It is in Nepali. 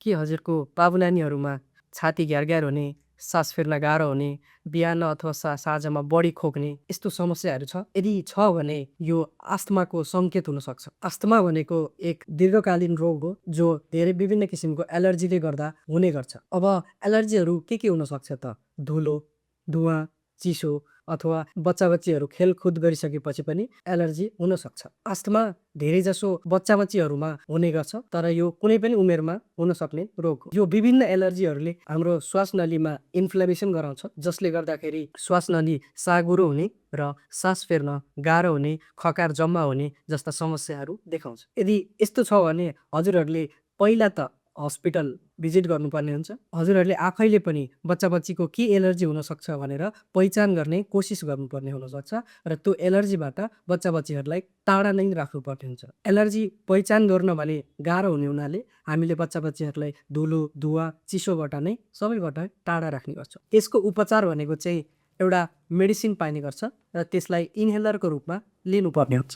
के हजुरको बाबुनानीहरूमा छाती घ्यार हुने, सास फेर्न गाह्रो हुने, बिहान अथवा साँझमा बढी खोक्ने यस्तो समस्याहरू छ? यदि छ भने यो आस्थमाको सङ्केत हुनसक्छ। आस्थमा भनेको एक दीर्घकालीन रोग हो जो धेरै विभिन्न किसिमको एलर्जीले गर्दा हुने गर्छ। अब एलर्जीहरू के हुनसक्छ त? धुलो, धुवा, चिसो अथवा बच्चाबच्चीहरू खेलकुद गरिसकेपछि पनि एलर्जी हुनसक्छ। आस्थमा धेरैजसो बच्चाबच्चीहरूमा हुने गर्छ, तर यो कुनै पनि उमेरमा हुन सक्ने रोग हो। यो विभिन्न एलर्जीहरूले हाम्रो श्वास नलीमा इन्फ्लेमेसन गराउँछ, जसले गर्दाखेरि श्वास नली साँघुरो हुने र सास फेर्न गाह्रो हुने, खकार जम्मा हुने जस्ता समस्याहरू देखाउँछ। यदि यस्तो छ भने हजुरहरूले पहिला त हस्पिटल भिजिट गर्नुपर्ने हुन्छ। हजुरहरूले आफैले पनि बच्चाबच्चीको के एलर्जी हुनसक्छ भनेर पहिचान गर्ने कोसिस गर्नुपर्ने हुनसक्छ र त्यो एलर्जीबाट बच्चाबच्चीहरूलाई टाढा नै राख्नुपर्ने हुन्छ। एलर्जी पहिचान गर्न भने गाह्रो हुने हुनाले हामीले बच्चाबच्चीहरूलाई धुलो, धुवा, चिसोबाट नै सबैबाट टाढा राख्ने गर्छौँ। यसको उपचार भनेको चाहिँ एउटा मेडिसिन पाइने गर्छ र त्यसलाई इन्हेलरको रूपमा लिनुपर्ने हुन्छ।